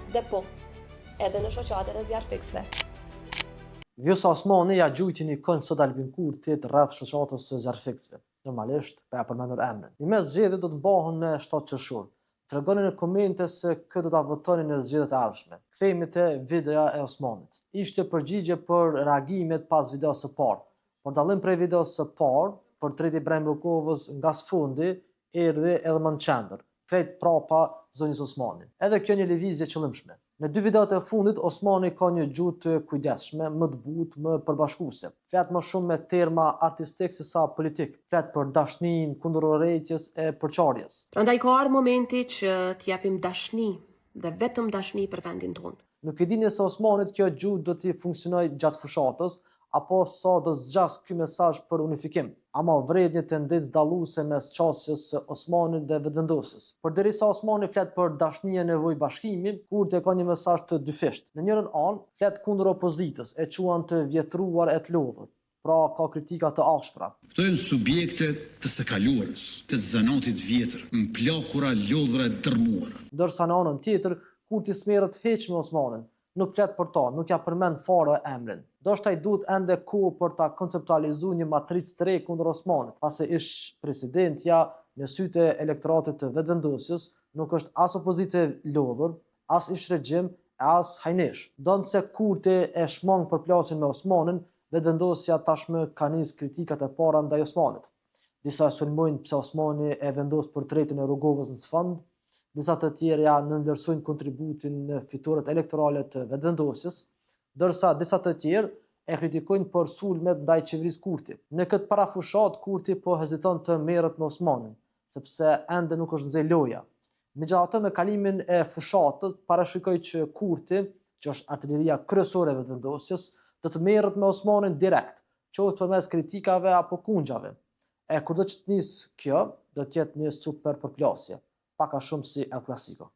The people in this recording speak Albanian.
Dhe po, edhe në shoqatën e zjarrfikësve. Vjosa Osmani ja gjujti një këngë sot Albin Kurtit rreth shoqatës së zjarrfikësve, normalisht pa ja përmendur emrin. Njëmend zgjedhjet do të mbahen me 7 qershor. Tregoni në komente se kë do ta votoni në zgjedhjet e ardhshme. Kthehemi te videoja e Osmanit. Ishte përgjigje për reagimet pas videos së parë. Por dallim prej videos së parë, portreti i Ibrahim Rugovës nga sfondi erdhi edhe më në qendër, krejt prapa zonjës Osmani. Edhe kjo një lëvizje e qëllimshme. Në dy videot e fundit, Osmani ka një gjuhë të kujdesshme, më të butë, më përbashkuese. Flet më shumë me terma artistik se sa politik. Flet për dashninë, kundër urrejtjes e përçarjes. Prandaj ka ardhur momenti që të japim dashni dhe vetëm dashni për vendin tonë. Nuk e di nëse Osmanit kjo gjuhë do t'i funksionojë gjatë fushatës, apo sa do të zgjasë ky mesazh për unifikim. Ama vërehet një tendencë dalluese mes qasjes së Osmanit dhe Vetëvendosjes. Përderisa Osmani flet për dashni e nevojë bashkimi, Kurti e ka një mesazh të dyfishtë. Në njërën anë, flet kundër opozitës, e quan të vjetruar e të lodhur. Pra, ka kritika të ashpra. Këto janë subjekte të së kaluarës, të zanatit vjetër, mplakura, lodhura e dërrmuara. Ndërsa në anën tjetër, Kurti s'merret hiç me Osmanin, nuk flet për ta, nuk ja përmend fare emrin. Ndoshta i duhet ende kohë për ta konceptualizuar një matricë të re kundër Osmanit, pasi ish-presidentja në sytë e elektoratit të Vetëvendosjes nuk është as opozitë e lodhur, as ish-regjim e as hajnesh. Ndonëse Kurti e shmang përplasjen me Osmanin, Vetëvendosja tashmë ka nisë kritikat e para ndaj Osmanit. Disa e sulmojnë pse Osmani e vendos portretin e Rugovës në sfond, disa të tjerë ja nënvlerësojnë kontributin në fitoret elektorale të Vetëvendosjes, ndërsa disa të tjerë e kritikojnë për sulmet ndaj qeverisë Kurti. Në këtë parafushatë Kurti po heziton të merret me Osmanin, sepse ende nuk është nxehë loja. Megjithatë me kalimin e fushatës parashikoj që Kurti, që është artileria kryesore e Vetëvendosjes, do të merret me Osmanin direkt, qoftë përmes kritikave apo kungjave. E kurdo që të nisë kjo, do të jetë një super përplasje, pak a shumë si El Clasico.